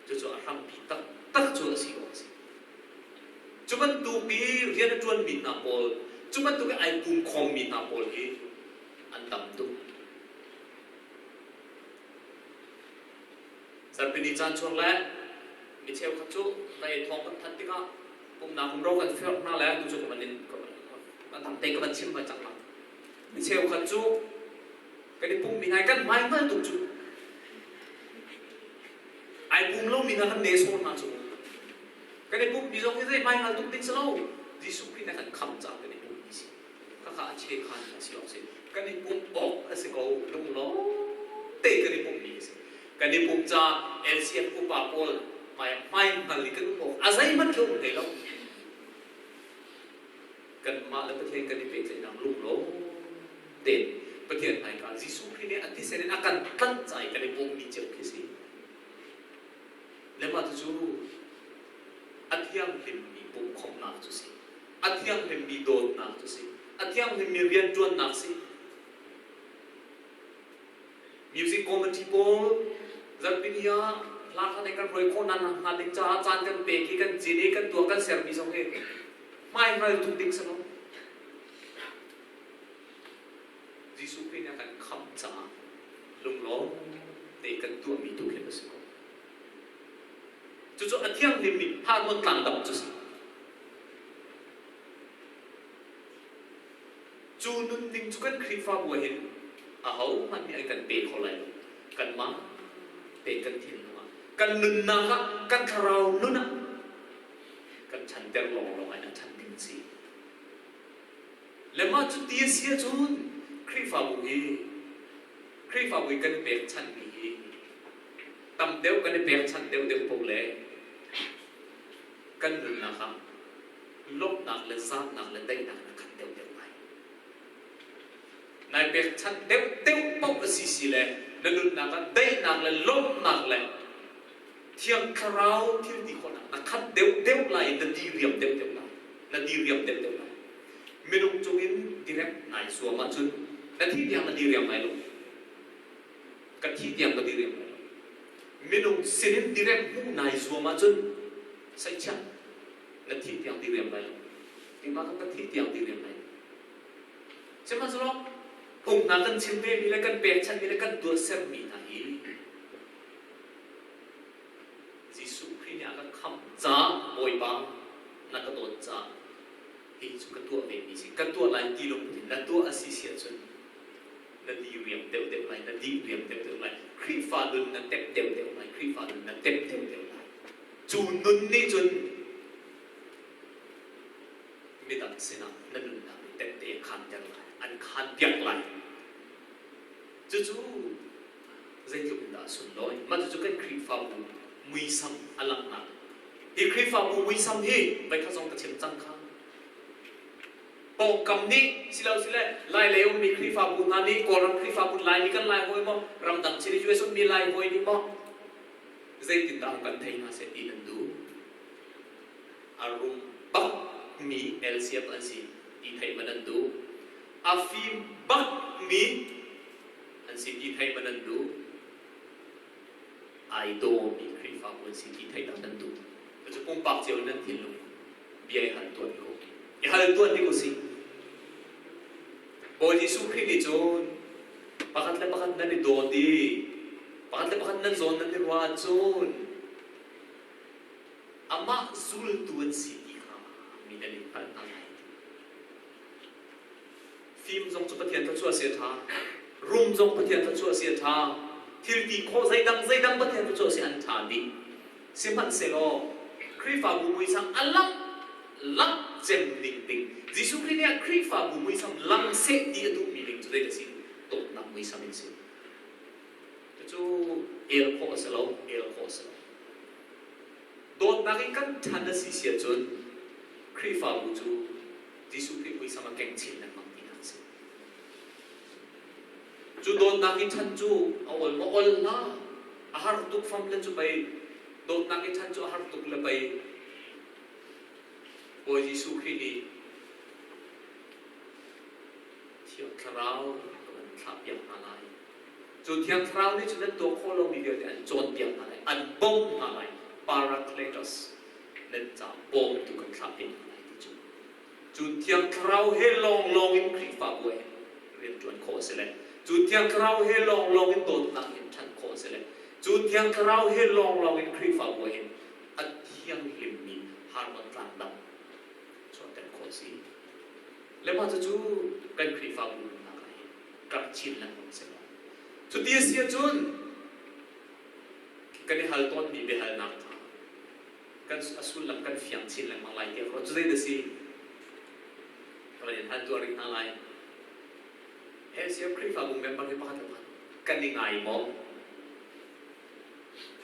Cucu a hrampi taktak cu a si awk a si. Cu bantuk i rian a ṭuanmi hna pawl, cu bantuk i ai pumkhawmmi hna pawl hi an tam tuk. Zarhpini caan chuak le mi cheukhat cu vei thawng kan thanh tikah pumnak rumro kan firh hna le tu cu ka van in kan tam te ka van chim vai cang la. Mi cheukhat cu kan i pummi hna kan hmai hngal tuk cu ai pum lomi hna kan nesawr hna cu kan i pummi zong hi zei hmai hngal tuk ding si lo Jesuh Khrih nih a kan khamh caah kan i pummi si khakha a che khan a si awk si kan i pumh awk a si ko lunglawm te kan i pumhmi a si kan i pumh caah LCF upa pawl hmai hmai hngal i kan um awk a zeihmanh khi um hlei lo kanmah le Pathian kan i pehtlaihnak lunglawm tein Pathian hmaika Jesuh Khrih nih a thisen in a kan tlanh ca i kan i pumhmi cio khi si. Le mah cucu a thianghlimmi pumhkhawmhnak cu si. A thianghlimmi dawtnak cu si. A thianghlimmi rianṭuannak si. Music committee pawl zarhpini ah hla kha kan hruai khawh nak hnga ding caah caan kan pek i kan cin i kan tuah kan sermi zong hi hmaihngal tuk ding si lo. Jesuh Khrih nih a kan khamh caah lunglawm te kan tuahmi tu khi a si ko. Cucu a thianghlimmi Harmon tlangdang cu si. Cu nunning cu kan Khrihfabu ah hin ahohmanh nih an kan pe kho lai lo. Kanmah te kan thinlung ah, kan nunnak ah, kan thlarau nun ah kan chanter lawnglawng ah in a chan ding a si. Le mah cu ti a si ahcun Khrihfabu hi Khrihfabu i kan pekchanhmi hi tam deuh kan i pekchanh deuhdeuh paoh le kan nunnak ah lawmhnak le zaamnak le daihnak in a khat deuhdeuh lai. Nai pekchanh deuhdeuh paoh a si si le na nunnak ah daihnak le lawmhnak le Thiang Thlarau thil ti khawhnak na khat deuhdeuh lai i na diriam deuhdeuh lai. Na diriam deuhdeuh lai. Minung cungin direct nai zuam ahcun na thi tiang na diriam lai lo. Ka thi tiang ka diriam lai lo. Minung sinin direct hmuh nai zuam ahcun saihchiah na thi tiang diriam lai lo. Keimah ka ka thi tiang diriam lai lo. Sihmanhsehlaw phung hna kan chim vemi le kan pekchanhmi le kan tuahsermi hna hi Jesuh Khrih nih a ka khamh caah Bawipa na ka dawt caah hi cu ka tuah vemi si ka tuah lai ti lungthin na tuah a si si ahcun na diriam deuhdeuh lai na diriam deuhdeuh lai Khrihfa nun na tep deuhdeuh lai Khrihfa nun na tep deuhdeuh lai cu nun nih cun. khan piak lai. Cucu zeitluk in dah a sunlawi. Mah cucu kan Khrihfabu muisam a langhnak. Hi Khrihfabu muisam hi voikhat zong ka chim cang kha. Pawngkam nih silo sile Lai lei ummi Khrihfabu hna nih Kawlram Khrihfabu Laimi kan Lai hawi maw ramdang chin US ummi Lai hawi nih maw zeitindah kan thei hna seh ti nan duh? A rum bak mi LCF an si ti theih ma nan duh? A fim bak mi an si ti theih ma nan duh? Ai dawmi Khrihfabu an si ti theih dah nan duh? Cucu pumpak cio in nan thinlung bia i hal tuan ko. I hal tuan ding usih. Bawi Jesuh Khrih nih cun pakhat le pakhat nan i dawt i pakhat le pakhat nan zawn nan i ruah ahcun amah zultu an si ti kha mi nan i hngalh hna lai. Fim zong cu Pathian thluachuah si a ṭha. Rum zong Pathian thluachuah si a ṭha. Thil ti khawh zeidang zeidang Pathian thluachuah si an ṭha dih. Sihmanhsehlaw Khrihfabu muisam a langh langh cem ning ding Jesuh Khrih nih Khrihfabu muisam lang seh ti a duhmi ding cu zei a si? Dawtnak muisam in si. Cucu el khawh a si lo, el khawh a si lo. Dawtnak in kan ṭhan a si si ahcun Khrihfabu cu Jesuh Khrih muisam a keng chin lengmang tinak a si. Cu dawtnak i ṭhan cu a ol maw ol hlah, a har tuk fam le cu pei dawtnak i ṭhan cu a har tuk le pei Bawi Jesuh Khrih nih Thiang Thlarau a kan thlahpiak hna lai. Cu Thiang Thlarau nih cun nan tuah khawh lomi vialte an cawnpiak hna lai, an bawmh hna lai. Parakletos nan ca bawmtu kan thlahpiak hna lai ti cu. Cu Thiang Thlarau he lawnglawng in Khrihfabu he rianṭuan khawh a si le cu Thiang Thlarau he lawnglawng in dawtnak in ṭhan khawh a si le cu Thiang Thlarau he lawnglawng in Khrihfabu hin a thianghlimmi harmon tlangdang chuahter khawh a si. Le mah cucu kan Khrihfabu nunnak ah hin karh chin lengmang si lo. Cuti a si ahcun kan i hal tawnmi biahalnak kha kan a sullam kan fiang chin lengmang lai tiah ka ruat. Cu zei dah si? Ka van in hal tuah rih hna lai. LCM Khrihfabu member hi pakhat le pakhat kan i ngai maw?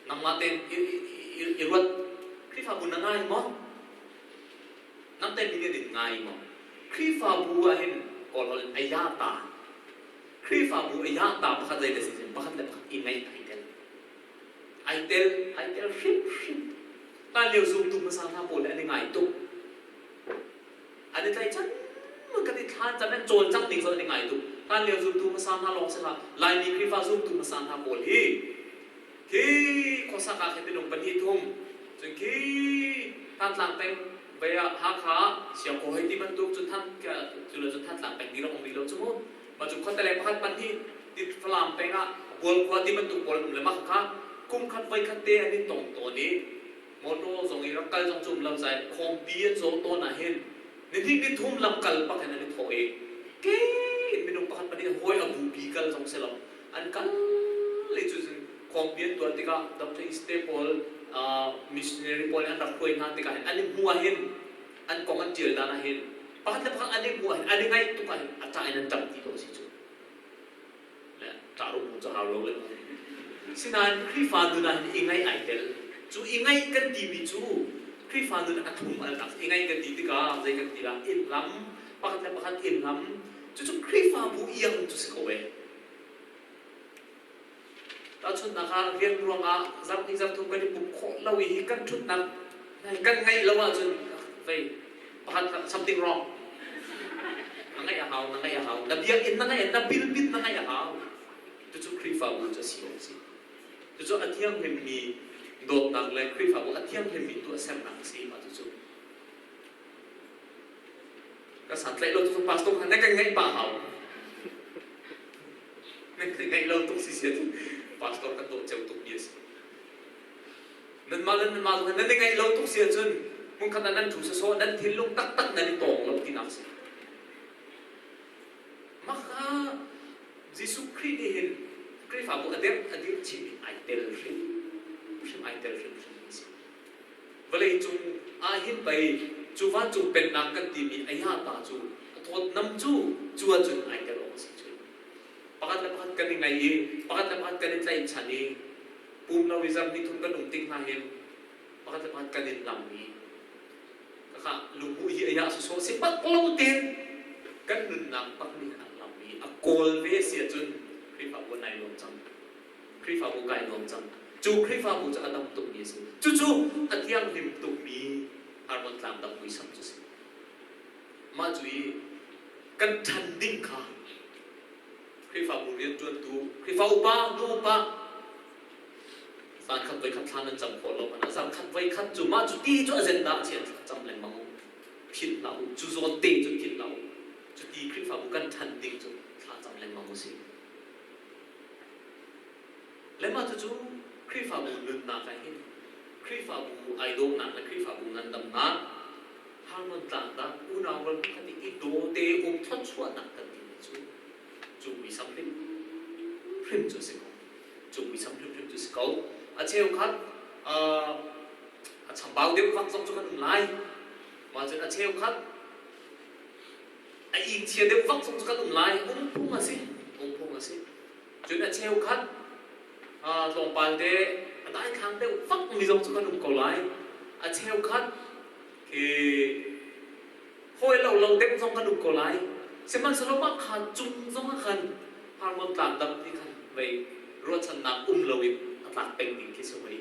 Nangmah tein i ruat. Khrihfabu na ngai maw? Nang te mi nih an in ngai maw? Khrihfabu ah hin Kawlholh in ayata. Khrihfabu ayata pakhat zei dah si pakhat le pakhat i ngaih ai tel. Ai tel, ai tel hrimhrim. Hlan lio zumtu hmasa hna pawl le an i ngai tuk. An i tlaichan kan i thlan cang an cawlcangh ding zong an i ngai tuk. Hlan lio zumtu hmasa hna lawng si hlah, Laimi Khrihfa zumtu hmasa hna pawl hi khi khuasak ah khin minung pahnih thum cun khi Thantlang peng vei ah Hakha Siangkhaw hei ti bantuk cun Than cu le cun Thantlang peng ti rak um rih lo cu mu. Mah cu khuateleng pakhat pahnih ti Falam peng ah Bualkhua ti bantuk pawl an um le mah kha kum khat voi khat te an i tong tawn i motor zong i rak kal zong cu um lo caah khawmpi an zawh tawn ah hin nihnih nithum lamkal bak in an i thawh i ke in minung pakhat pahnih hawi a bupi kal zong si lo an kal le cu cun khawmpi an tuah tikah Dr. Iste pawl missionary pawl an rak hruai hna tikah hin an i hmuh ah hin an kong an ṭial dan ah hin pakhat le pakhat an i hmuh ah hin an i ngaih tuk ah hin a ṭah in an ṭap ti dawh a si cu le ṭah rum cu hau lo le sinain Khrihfa nun ah hin i ngaih ai tel cu i ngaih kan timi cu Khrihfa nun a thum al tak i ngaih kan ti tikah zei kan ti lah inn lam pakhat le pakhat inn lam cucu Khrihfabu iang cu si ko e Tahchunhnak ah rian ruangah zarhhnih zarhthum kan i pumh khawh lo i hi kan ṭhutnak kan ngeih lo ahcun vei pakhat something wrong. Na ngeih a hau, na ngeih a hau. Na biakinn na ngeih, na bilpit na ngeih a hau. Cucu Khrihfabu cu a si awk a si. Cucu a thianghlimmi dawtnak le Khrihfabu a thianghlimmi tuahsernak a si mah cucu. Ka santlaih lo cu pastor kha na kan ngeih pah hau. Ngeih lo tuk si sia pastor kan dawh ceu tuk mi a si. Nanmah le nanmah zong nan i ngaih lo tuk si ahcun hmunkhat ah nan ṭhu sawsawh nan thinlung taktak nan i tawng lo tinak a si. Mah kha Jesuh Khrih nih hin Khrihfabu a derh a dirh chin in ai tel hrimhrim ai tel hrimhrim a si. Vawlei cung ah hin pei cu vancung pennak kan timi a yata cu a Thawtnam cu cu ahcun ai tel awk a si cu. Pakhat le pakhat kan i ngai i pakhat le pakhat kan i tlaihchan i pum lo i zarh nithum kan um tik hna hin pakhat le pakhat kan in lam i khakha lungmuh hi a yah sawsawh si bak lo tein kan nunnak bak nih a lam i a kawl ve si ahcun Khrihfabu nai nuam cang. Khrihfabu kai nuam cang. Cu Khrihfabu cu a dam tukmi a si. Cucu a thianghlim tukmi Harmon tlang dang muisam cu si. Mah cu i kan ṭhan ding kha Khrihfabu rianṭuantu, Khrihfa upa, nu upa, zan khat voi khat thla nan cam khawh lo hmanh ah zan khat voi khat cu mah cu ti cu a zen dah chiah cam lengmang u. Philh hlah u. Cu zawn te cu philh hlah u. Cu ti Khrihfabu kan ṭhan ding cu thla cam lengmang u sih. Le mah cucu Khrihfabu nunnak ah hin Khrihfabu ai dawhnak le Khrihfabu ngandamnak Harmon tlangdang unau rual khat i i daw te um thluachuahnak kan timi cu cu muisam hrimhrim cu a si ko. Cu muisam hrimhrim cu a si ko. A cheukhat a chambau deuh vak zong cu kan um lai. Mah cun a cheukhat a ingchia deuh vak zong cu kan um lai. Um phung a si. Um phung a si. Cun a cheukhat tlawmpal te a daithlang deuh fak mi zong cu kan um ko lai. A cheukhat khi hawi lo lo deuh zong kan um ko lai. Sihmanhsehlaw mah kha cung zong ah khan Harmon tlang dam ti khan vei ruahchannak um loin a tlak peng ding khi si hoi.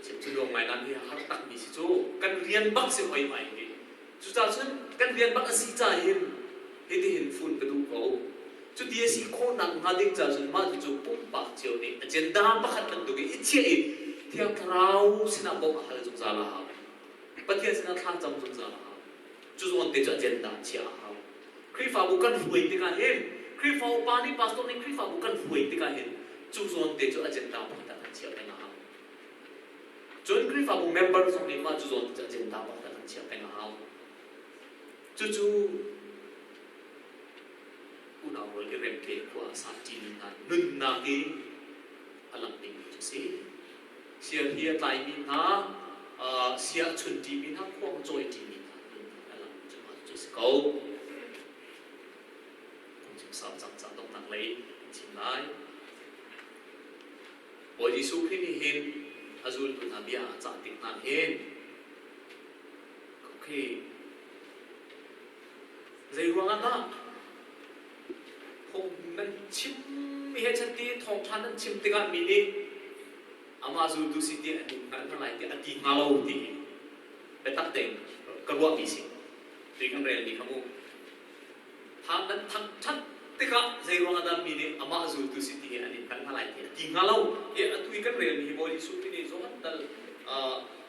Chim cu nuam ngai nan hi har tak mi si cu kan rian bak si hoi mai hi. Cucaah cun kan rian bak a si ca hin hitihin fun ka duh ko. Cuti a si khawhnak hnga ding ca cun mah cucu pumpak cio nih agenda pakhat bantuk in i chiah i Thiang Thlarau sinah bawmh a hal zungzal a hau. Pathian sinah thla cam zungzal a hau. Cu zawn te cu agenda chiah a hau. Khrihfabu kan hruai tikah hin Khrihfa upa nih pastor nih Khrihfabu kan hruai tikah hin cu zawn te cu agenda pakhat ah kan chiah peng a hau. Cun Khrihfabu member zong nih mah cu zawn cu agenda pakhat ah kan chiah peng a hau. Cucu unau rual i remte khua a sa ṭimi hna nunnak i a lang dingmi cu a si. Sia hi a tlaimi hna, sia a chun ṭimi hna, khuang a cawi ṭimi hna nunnak a lang cu mah cu a si ko. Phungchim sau cang ca donghnak lei kan chim lai. Bawi Jesuh Khrih nih hin a zultu hna bia a cah tik hna hin okay zei ruang ah dah phung nan chim mi he chan ti thawngṭha nan chim tikah mi nih amah zultu si ti an hngalh hna lai tiah a ti hnga lo ti hi biatak tein ka ruahmi si ti kan rel mi kha mu Thang nan thangṭhat tikah zeiruang ah dah mi nih amah zultu si ti hi an in hngalh hna lai ti a ti hnga lo. Hi atu i kan relmi hi Bawi Jesuh Khrih nih Johan tal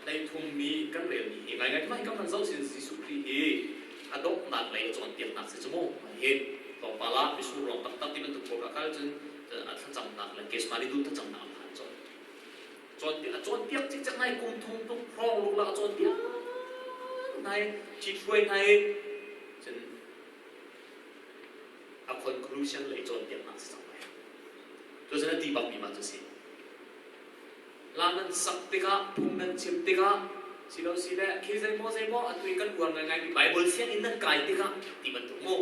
hleithum mi kan relmi hi ngaingai hmai kam han zoh sin Jesuh Khrih hi a donghnak lei a cawnpiaknak si cu mu. Hi tlawmpal ah mitsur ruang taktak ti bantuk pawl kha kal cun a thlacamnak le Gethsemane dum thlacamnak an phan colh. Cawnpiak a cawnpiak cikcek nai kum thum tuk hrawng luklak a cawnpiak nai ṭhithruai nai cun a conclusion lei cawnpiaknak si cang lai. Cucun a ti bakmi mah cu si. La nan sak tikah, phung nan chim tikah, silo si le khi zeimaw zeimaw atu i kan uar ngaingaimi Bible sianginn nan kai tikah ti bantuk mu.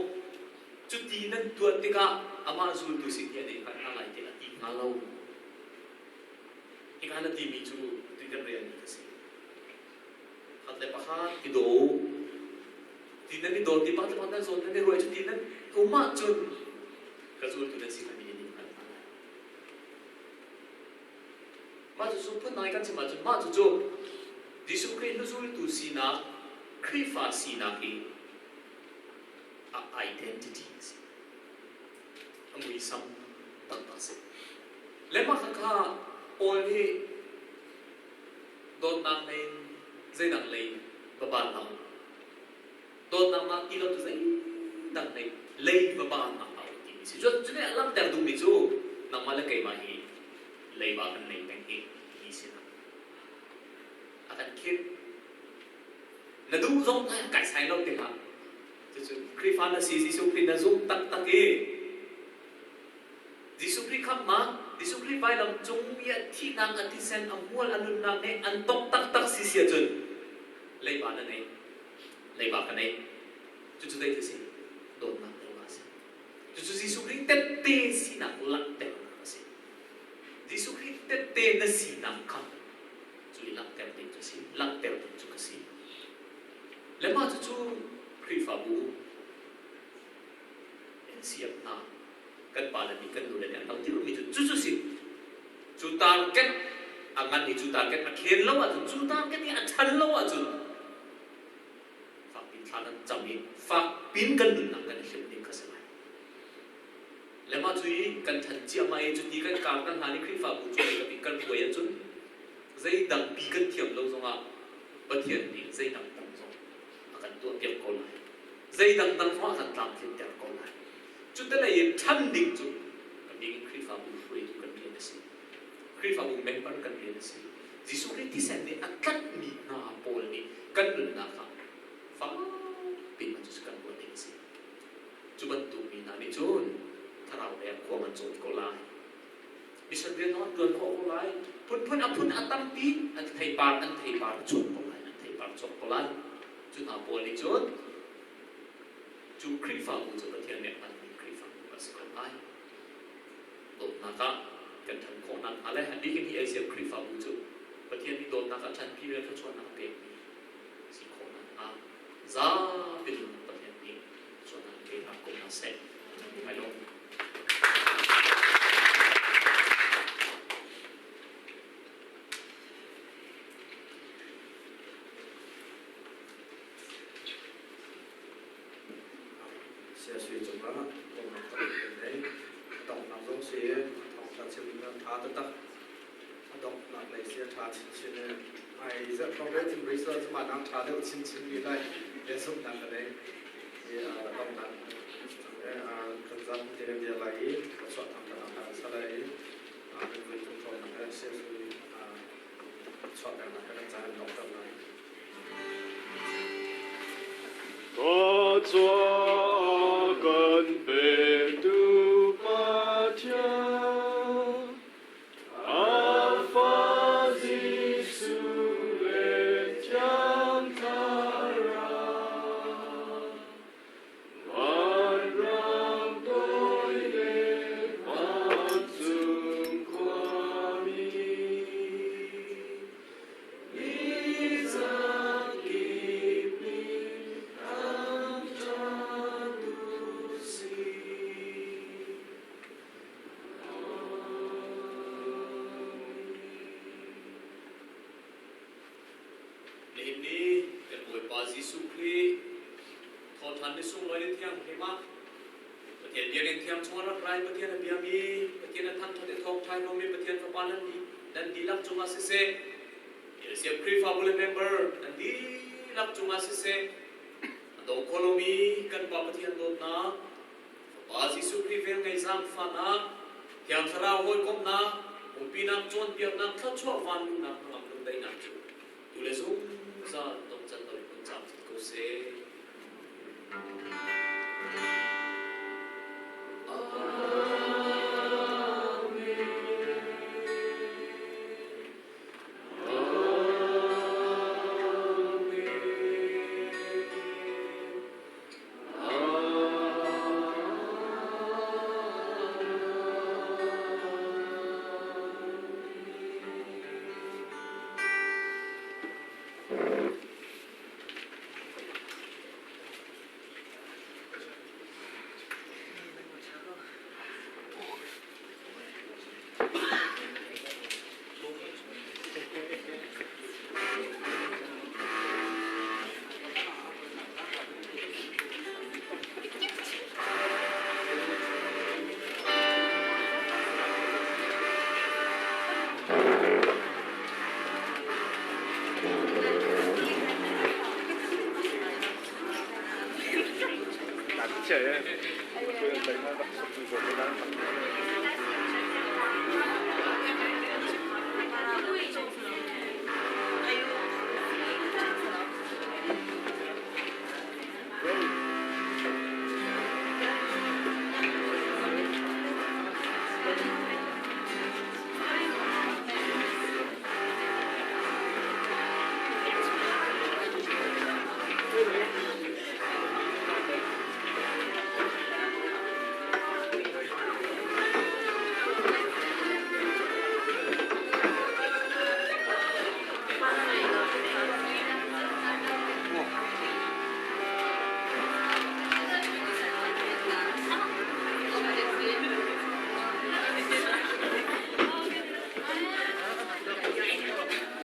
Cuti nan tuah tikah amah zultu sin hi an i hngalh hna lai tiah a ti hnga lo. Hika na timi cu tu kan rian a si. Khat le pakhat i daw u. Ti nan i dawt ti pakhat le pakhat nan zawn nan i ruai cu ti nan um ahcun ka zultu nan si kha mi nih hngalh hna lai. Mah cucu phundang in kan chim ahcun mah cucu Jesuh Khrih hnuzultu sinak, Khrihfa sinak i a identity a si. A muisam taktak a si. Le mah khakha Paul nih dawtnak lei in zeidang lei va baan hlah u. Dawtnak nak ti lo cu zeidang lei lei va baan hlah u timi si. Cu nih a langhter duhmi cu nangmah le keimah hi leiba kan nei peng hi ti si na. A kan khirh. Na duh zong kai sai lo te hlah. Cucu Khrihfa na si Jesuh Khrih na zumh taktak i Jesuh Khrih khamhnak, Jesuh Khrih vailam cung i a thihnak, a thisen, a hmual, a nunnak nih an tongh taktak si si ahcun leiba na nei. Leiba ka nei. Cucu zei ti si? Dawtnak ruangah a si. Cucu Jesuh Khrih tette sinak langhternak a si. Jesuh Khrih tette na sinak kha cu i langhter ding cu a si. Langhter ding cu ka si. Le mah cucu Khrihfabu siap hna kan pale nih kan nule nih an rak ti mi cu cucu si. Cu target a ngan i cu target a khen lo ahcun cu target i a ṭhan lo ahcun fakpin thla kan cam i fakpin kan nunnak kan i hlim ding kha si lai. Le mah cu i kan ṭhan ciahmah i cuti kan kar kan hlan i Khrihfabu cu kan kan hruai ahcun zeidang pi kan thiam lo zongah Pathian nih zeidang dang zong a kan tuahpiak ko lai. Zeidang dang zong a kan tlamtlinter ko lai. Cutelei in ṭhan ding cu kan bik in Khrihfabu hruaitu kan rian a si. Khrihfabu member kan rian a si. Jesuh Khrih thisen nih a tlanhmi hna pawl nih kan nunnak ah fakpi in cu kan ruah ding a si. Cu bantuk mi hna nih cun thlarau lei ah khua an cawn ko lai. Mission rian zong an ṭuan khawh ko lai. Phunphun a phun a tampi an theipar an theipar a chuak ko lai. An theipar chuak ko lai. Cu hna pawl nih cun cu Khrihfabu cu Pathian nih a hmanmi Khrihfabu a si ko lai. Dawtnak ah kan ṭhan khawh nakhnga le a bik in hi Asia Khrihfabu cu Pathian nih dawtnak ah ṭhanpi le thluachuahnak a pekmi si khawh nakhnga zapi nunnak Pathian nih thluachuahnak pe hram ko hna seh. Ai lawm. Saya Sui cungah bawmhnak tampi kan ngei. A donghnak zong si thawngṭha chim in ṭha taktak. A donghnak lei si a ṭha chinchin i ai zarh hrawng le thim research mah nak ṭha deuh chinchin rih lai bia zumhnak ka nei. Hi donghnak kan zam te kan bia lai i ka chuah thangṭhatnak kan sa lai i kan vui thum hrawngnak he Saya Sui chuahternak he kan caan kan donghter lai. Thluachuah kan petu Pathian, Alpha Jesuh le Thiang Thlarau, vanram toi le vancung khuami. Nihin ni kan Bawipa Jesuh Khrih thawṭhan ni sunglawi le thianghlim ah Pathian biakinn thiang chung a rak rai Pathian a biami Pathian a thangṭhat i thawngṭha lomi Pathian Fapa nan nan dihlak cungah siseh Siam Khrihfabu le member nan dihlak cungah siseh a daw kho lomi kan Pa Pathian dawtnak Fapa Jesuh Khrih vel ngei zaangfahnak Thiang Thlarau hawikomhnak umpinak cawnpiaknak thluachuah vanluhnak hnangam lungdaihnak cu tu le zungzal dongcan loin kun caamcin ko seh.